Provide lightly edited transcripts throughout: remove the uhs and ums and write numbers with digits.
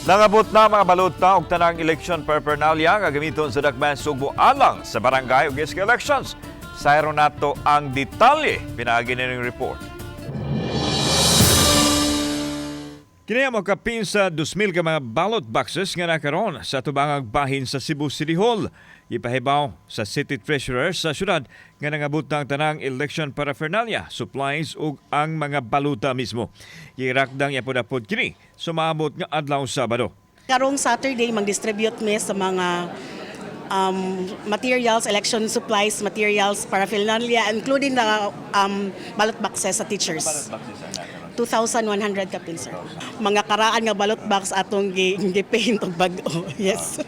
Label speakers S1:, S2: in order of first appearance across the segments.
S1: Nangabot na mga balota og tanang election paraphernalia nga gamiton sa Dakbayan Sugbo alang sa barangay ug SK elections. Sayro nato ang detalye pinaagi nining report. Kini mo kapin sa 2,000 ka mga ballot boxes nga nakaron sa tubangang bahin sa Cebu City Hall. Ipahibaw sa City Treasurer sa syudad nga nangabot na ang tanang election paraphernalia, supplies ug ang mga baluta mismo. Girakdang yapod-apod kini sumabot nga adlaw Sabado.
S2: Karong Saturday, mag-distribute mi sa mga materials, election supplies, materials, paraphernalia, including the ballot boxes sa teachers. 2,100 kapin, sir. Mga karaan nga ballot box atong gi-paint og bag-o. Yes.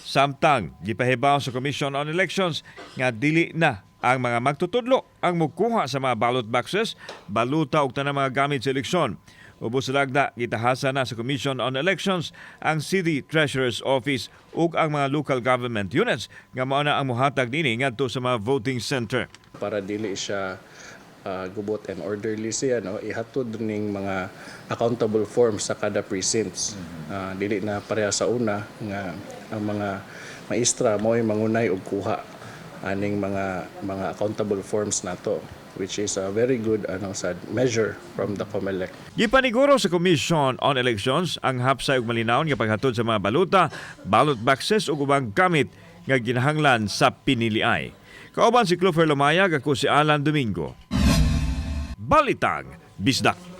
S1: Samtang gipahibaw sa Commission on Elections nga dili na ang mga magtutudlo ang mukuha sa mga ballot boxes, baluta ug tanang mga gamit sa eleksyon. Ubos sa lagda, gitahasa na sa Commission on Elections ang City Treasurer's Office ug ang mga local government units nga mao na ang muhatag nini ngadto sa mga voting center.
S3: Para dili siya gubot and orderly siya, no, ihatod ning mga accountable forms sa kada precincts. Dili na pareha sa una nga ang mga maestra mo'y mangunay og kuha aning mga accountable forms nato, which is a very good ano sad measure from the COMELEC.
S1: Gipaniguro sa Commission on Elections ang hapsay ug malinawon nga paghatod sa mga baluta, ballot boxes ug ubang gamit nga ginahanglan sa piniliay. Kauban si Clover Lumayag, ako si Alan Domingo. Balitang Bisdak.